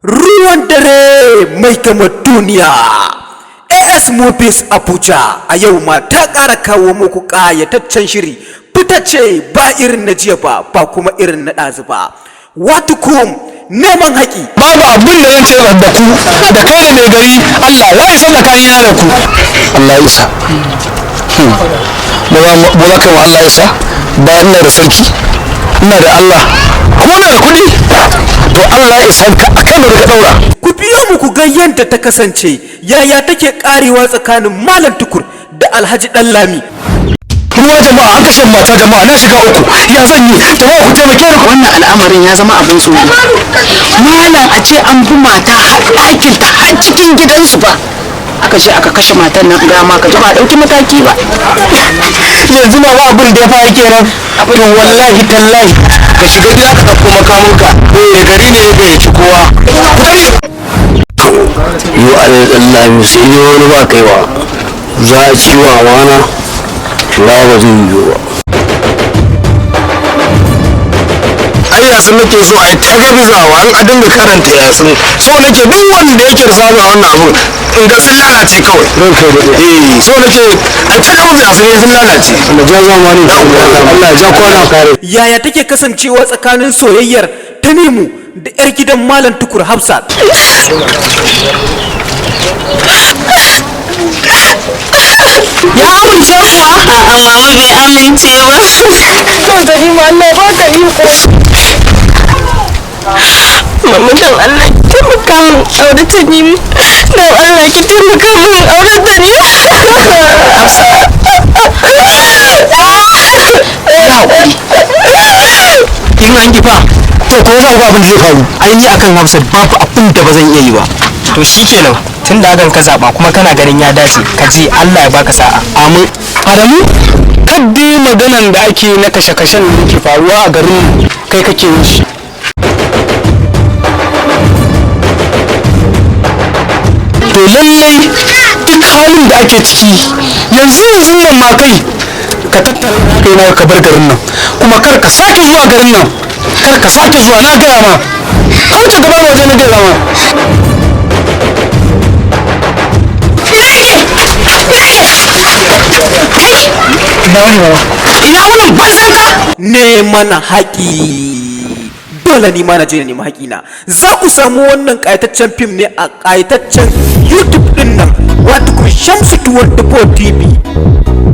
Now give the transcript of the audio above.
Ruwan dare mai gama duniya. AS Movies Abuja a yau ma ta ƙara kawo muku ƙayataccen shiri fitacce, ba irin na jiya ba, ba kuma irin na ɗazu ba. Watukum Neman Haƙi. Babu abin da zan ce da ku, da kai da mai gari, Allah ya isa tsakanina da ku. Allah ya isa. Ba za ka yi wa Allah isa bayan ina da sarki, ina da Allah, kuma ina da kuɗi. To, Allah ya isa ka akan da ka daura. Ku biyo mu ku ga yadda ta kasance, yaya take karewa tsakanin Malam Tukur da Alhaji Ɗanlami. Ruwa jama'a, an kashe mata jama'a, na shiga uku, ya zan yi? Jama'a, ku taimake ni. Wannan al'amarin ya zama abin tsoro, malam. A ce an bi mata har ɗakin ta, har cikin gidansu ba, aka ce aka kashe matan nan, ga ma ka ji ba a ɗauki mataki ba. Yanzu ma ba abin da ya fara kenan. To, wallahi tallahi, ka shiga gida ka ɗauko makaminka. Eh, gari ne ya gayyaci kowa. Ku tafi. Yau Allah sai ne wani ba kaiwa za a ci wa amana la ba zai yiwu ba. Ai Yasin nake so a yi ta gabizawa in a dinga karanta Yasin. So nake duk wanda yake da saba wannan abun in ga sun lalace kawai. Ranka da Eh, so nake a ta gabiza Yasin sun lalace. Allah ja zamani, Allah ja kwana kare. Yaya take kasancewa tsakanin soyayyar Tanimu da 'yar gidan Malam Tukur, Hafsat? Ya amince kuwa? A'a mama, bai amince ba. To, Tanimu, Allah ba ka iko. Mama, don Allah ki taimaka min aure Tanimu. Don Allah ki taimaka min aure Tanimu. Ya haƙuri. In an kifa, to ko za ku ga abin da zai faru. Ai ni akan Hafsat babu abin da ba zan iya yi ba. To shikenan, tun da hakan ka zaba kuma kana ganin ya dace, ka je, Allah ya baka sa'a. Amin. Adamu, kaddi maganan da ake na kashe-kashen da ke faruwa a garin, kai kake yin shi. To lallai duk halin da ake ciki yanzu yanzu nan ma, kai ka tattara kai na ka bar garin nan, kuma kar ka sake zuwa garin nan, kar ka sake zuwa, na gaya ma. Kauce gaba da waje, na gaya ma. Ina wani baba? Ina wannan banzan ka? Neman Haƙi. Dole ni ma na je na nemi haƙina. Za ku samu wannan ƙayataccen fim ne a ƙayataccen YouTube ɗin nan, wato Shamsu 24 TV.